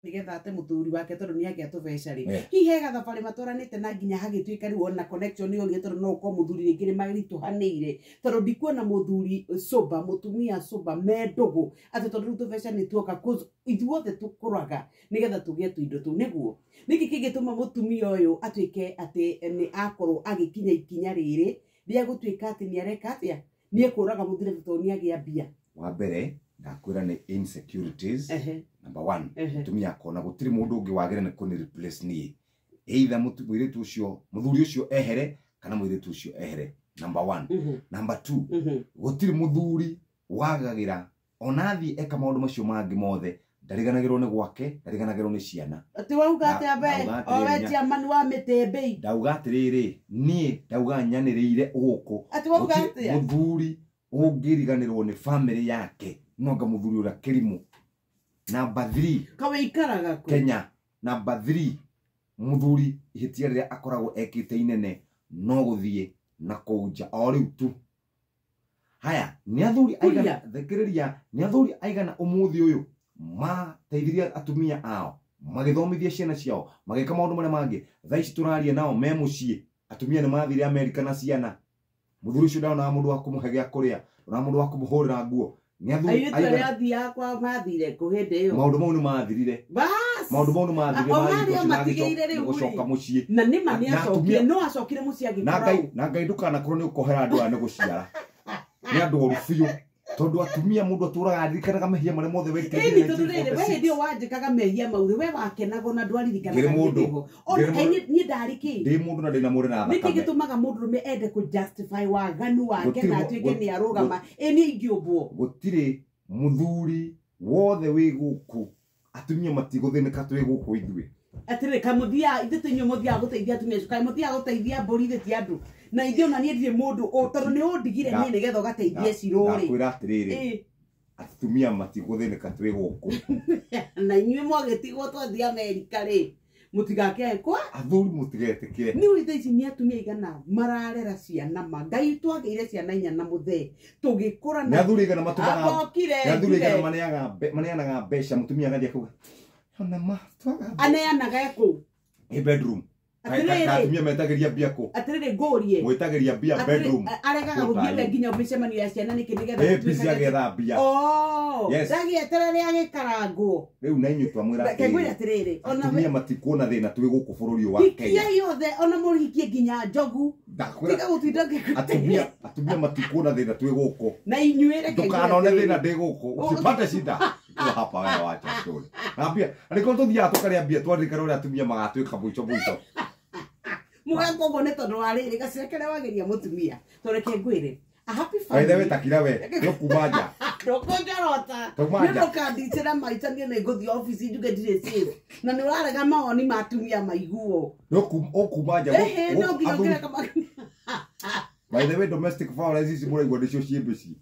Nĩgetha ate mũthuri wake tondũ nĩ agĩa tũbeca rĩ, hihi he gathabarĩ matwaranĩte na nginya hagĩtuĩka rĩu ona connection yorire, tondũ no ũkorwo mũthuri rĩngĩ nĩ maritũhanĩire, tondũ ndikuona mũthuri sober, mũtumia sober me ndũgũ atĩ tondũ rĩu tũbeca nĩ tuoka, 'cause ithuothe tũkũraga nĩgetha tũgĩe tũindo tũu. Nĩguo nĩkĩ kĩngĩtũma mũtumia ũyũ atuĩke atĩ nĩ akorwo agĩkinya ikinya rĩrĩ rĩa gũtuĩka atĩ nĩ areka atĩa, nĩ ekũraga mũthuri atĩ tondũ nĩ agĩa mbia? Wa mbere ndakwĩra nĩ insecurities. Number one, mũtumia akona gũtirĩ mũndũ ũngĩ wagĩrĩire nĩ kũni replace niĩ, either mũirĩtu ũcio, mũthuri ũcio ehere kana mũirĩtu ũcio ehere, number one. Number two, gũtirĩ mũthuri wagagĩra ona athiĩ eka maũndũ macio mangĩ mothe, ndariganagĩrwo nĩ gwake, ndariganagĩrwo nĩ ciana. Atĩ wauga atĩa we? Ndauga O we atĩrĩrĩ, chairman wa mĩtĩmbĩ. Ndauga atĩrĩrĩ, niĩ ndauga nyanĩrĩire gũkũ. Atĩ wauga Gũtirĩ atĩa? Mũthuri ũngĩriganĩrwo nĩ family yake no anga mũthuri ũrĩa kĩrimũ. Number 3. Kawĩikaraga kũ? Kenya. Number 3, mũthuri ihĩtia rĩrĩa akoragwo ekĩte inene no gũthiĩ na kũu nja o rĩu tu. Haya, nĩ athuri aigana, Kuria. thikĩrĩria, nĩ athuri aigana ũmũthĩ ũyũ mateithirie atumia ao, magĩthomithia ciana ciao, magĩka maũndũ marĩa mangĩ. Thaa ici tũraria nao me mũciĩ, atumia nĩ mathire Amerika na ciana. Mũthuri ũcio ndaronaga mũndũ wa kũmũhe gĩa kũrĩa, ndonaga mũndũ wa kũmũhũrĩra nguo. Nĩ athuri Airĩtu arĩa aigana athiaga kwa mathire kũ hĩndĩ ĩyo? Maũndũ mau nĩ mathirire. Bas! Maũndũ mau nĩ mathirire, O marigĩtwo harĩa ũcio na matigĩire rĩu gũcoka rĩ. mũciĩ. Na nĩ ma nĩ Na acokire, atumia- no acokire mũciĩ Na agĩkora Ngai, ũũ. na Ngai ndũkanakorwo nĩ ũkohera andũ aya nĩ gũciara. Nĩ andũ oru biũ. Tondũ atumia mũndũ atũraga aririkanaga mehia marĩa mothe wekire Ĩni, nginya tondũ rĩrĩ, we 1946. hĩndĩ ĩyo wanjĩkaga mehia mau rĩ, we wakenaga ona ndwaririkanaga Ngĩrĩ mũndũ. hĩndĩ ĩyo. Ona Ngĩrĩ kaĩ mũndũ. niĩ ndarĩ kĩ? Ndĩ mũndũ na ndĩna mwĩrĩ na Nĩkĩ thakame. gĩtũmaga mũndũrũme ende kũ justify waganu wake Gũtirĩ na atuĩke nĩ arũgama? Ĩ niĩ ingĩũmbwo. Gũtirĩ mũthuri wothe wĩ gũkũ, atumia matigũthĩnĩka twĩ gũkũ ithuĩ. Atĩrĩrĩ, kaĩ mũthiaga, ithuĩ tũ inyuĩ mũthiaga gũteithia atumia acio, kaĩ mũthiaga gũteithia mbũri ithuĩ ti andũ? Na ithuĩ ona niĩ ndirĩ mũndũ, tondũ nĩ ũndigire niĩ nĩgetha ũgateithie Cirũ rĩ. Ndakwĩra atĩrĩrĩ, atumia matigũthĩnĩka twĩ gũkũ. Na inyuĩ mwagĩtigwo twathiĩ Amerika rĩ, mũtigakĩae kwa? Athuri mũtigetĩkĩre. Nĩ ũĩ thaa ici nĩ atumia aigana mararera ciana ma? Ngai twagĩire ciana inya na mũthee. Tũgĩkũra Nĩ na athuri aigana matũmaga, Ambokire, nĩ athuri aigana njure. maneanaga mbeca, mũtumia agathiĩ akauga, ona ma, twaga mbeca. Aneanaga ekũ? Ĩ bedroom. Atĩrĩrĩ. Ka atumia metagĩria mbia kũ? Atĩrĩrĩ, ngũrie. Mwĩtagĩria mbia Atĩrĩ, bedroom. aregaga Kũ gũthiĩ we thayũ? nginya mĩcemanio ya ciana nĩkĩ nĩgetha Ĩ gũtuĩkage busy atĩ- agĩetha mbia. Oh, Yes. ndagĩeterere agĩkarangwo. Rĩu na inyuĩ twamwĩra Reke ngwĩre atĩrĩrĩ, atĩrĩrĩ, ona atumia matikuona thĩna twĩ gũkũ bũrũri ũyũ wa hikia Kenya. yothe, ona mũhikie nginya njogu. Ndakwĩra Tiga gũtinda ũkĩgũtĩra. atumia matikuona thĩna twĩ gũkũ. Na inyuĩ reke ngwĩre Ndũkanone atĩrĩrĩ. thĩna ndĩ gũkũ. Usipate shida. Ukiwa hapa wewe wacha story. Naambia, arĩkorwo tũthiaga tũkarĩa mbia twaririkana ũrĩa atumia magatuĩka mũico mũico. Mũgeka ũguo nĩ tondũ wa rĩrĩ, gacĩra kĩrĩa wagĩria mũtumia. Tondũ reke ngwĩre, a happy By the way, family. takira we, nĩ ũkuma nja. Ndũkũnjorota. Tauma Nĩ nja. ndũkandicĩra maica niĩ nĩ ngũthiĩ obici njuge ndirĩ safe. Na nĩ ũrarega mawoni ma atumia maiguo. Nĩ ũkuma nja. Ĩhĩ, no nginya ũngĩreka By the way, domestic violence ici mũraigua nĩcio ciĩ mĩciĩ.